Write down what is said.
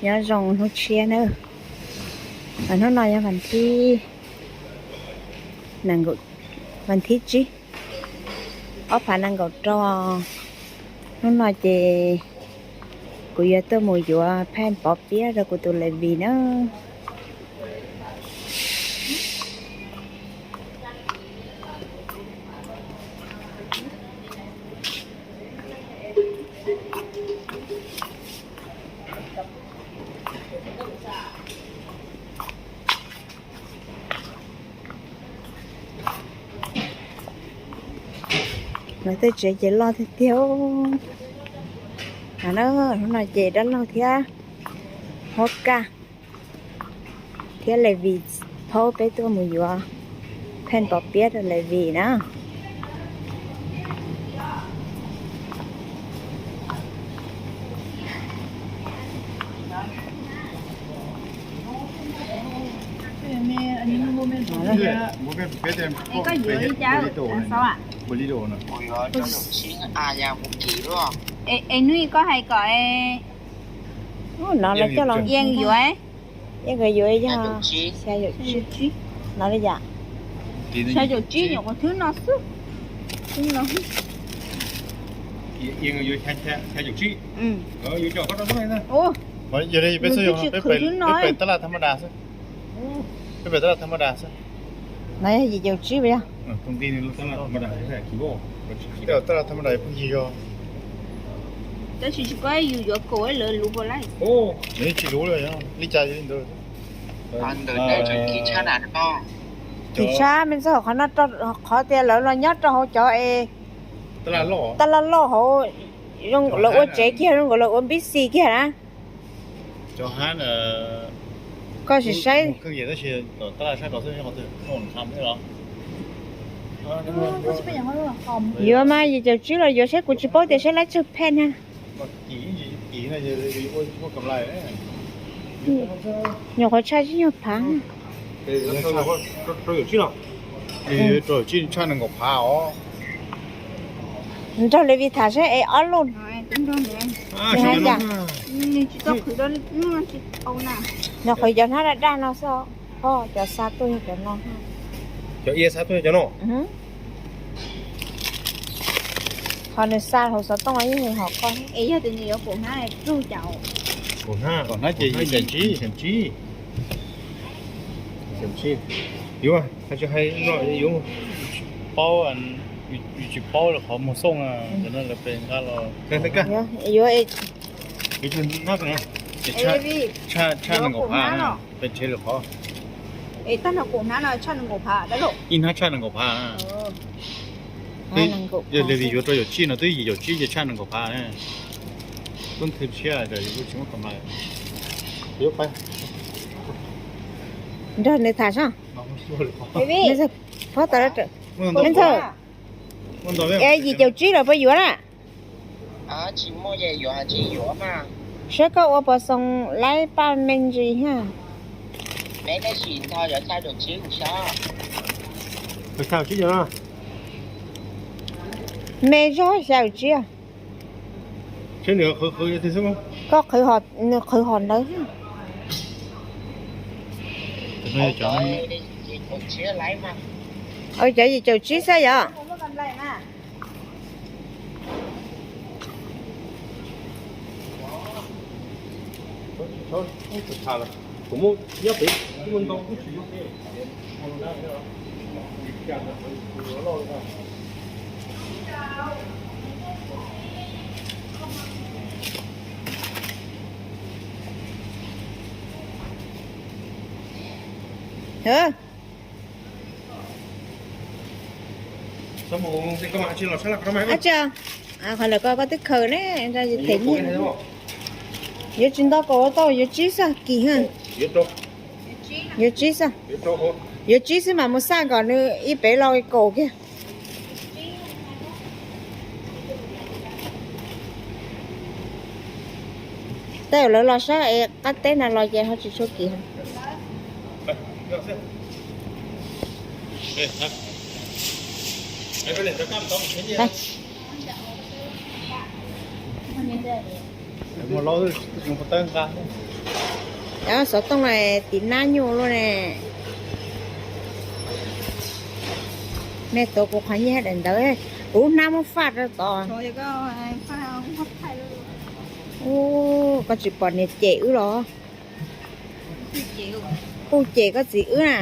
Nyob zoo hnub tshiab na. Hnub no yog vas thib, vas thib tsib, ob phav nees nkaum rau. Hnub no ces kuv yuav tuaj mus yuav phaj pov piab rau kuv tus Levis na. Lawv tej tsev ces loj tiag tiag. Hnub no ces dab laug thiab Huab Kaj thiab Levis phaub peb tuaj mus yuav phaj pov piab rau Levis na. Es hnub ib koj hais kom no los coj los yeej yuav, yeej yuav yog xya caum tsib no li yam. Xya caum tsib nyuam qhuav thwb no xwb. Peb tsis khwv thwb no, peb tab laj tham ma das xwb. Peb tab laj tham ma das xwb. No yog yim caum tsib puas yog? Tab laj tham ma das pheej yig zog. Tab sis tsis paub yus yuav kaum lawv luv puas laij. Tsis luv li, li cas yog li ntawd. Tsis tshab me ntxawg, qhov no, qhov tias lawv los nyob rau hauv cov es tab laj loj hauv, zoo nkaus lawv ua tsev kiag, zoo nkaus lawv ua npib xis kiag na. Koj sim saib. Yuav mas yim caum tsib los yuav saib, kuv tsis paub tias saib lab tsawg phaj na. Nyuam qhuav tshaj tsib nyuag phav. Rau caum tsib tshaj nees nkaum phav os. Nrog Levis tham saib es ob lub nws hais cas. Nws qhwv cov hnab daj daj no xwb, cov xa tuaj yog cov no. Cov ia xa tuaj yog cov no. Qhov nws xa hauv xov tooj yeej hom koj. Es yog tias nws yuav kaum hnab, kaum hnab ces yim caum tsib. Yuav, hais tsis hais no yuav paub, yus tsis paub lawv qhov muag xooj, cov no lawv pe nqa los. Yuav, tshaj nees nkaum phav, pe nrhiav lawv qhov. Ib hnab tshaj nees nkaum phav. Yog Levis yuav rau caum tsib no twb yim caum tsib ces tshaj nees nkaum phav. Tub ntxhw tshiab ces yus kuj tsis muab kam lais. Nrog nws tham seb. Me ntxawg, me ntxawg, es yim caum tsib lawm puas yuav na? Saib koj ua pov xoos laib paj me ntsis ha. Me zog xya caum tsib. Koj qhwv, nws qhwv hom ntawd. Cov yim caum tsib xwb yom. Ab tsi, qhov lawm ko koj twb khaws ne, them nyiaj. Yuav tsis nto kaum tau, yuav tsib xwb kis. Yuav tsib xwb, yuav tsib xwb mas mus xaj kom nws ib pem los kaum kiag. Tej zaum lawv los sab es qab teb no los ces ho tsis tshua kim. Mus laub tsis tau tawb nqa thiab. Xov tooj no tiv nab nyuj luaj ne. Nej tuav kuv qhov nyiaj daim ntawv, kuv lub hnab muab faj rau tod. Koj tsis pom niam cem wb los? Puj cem koj txiv wb na.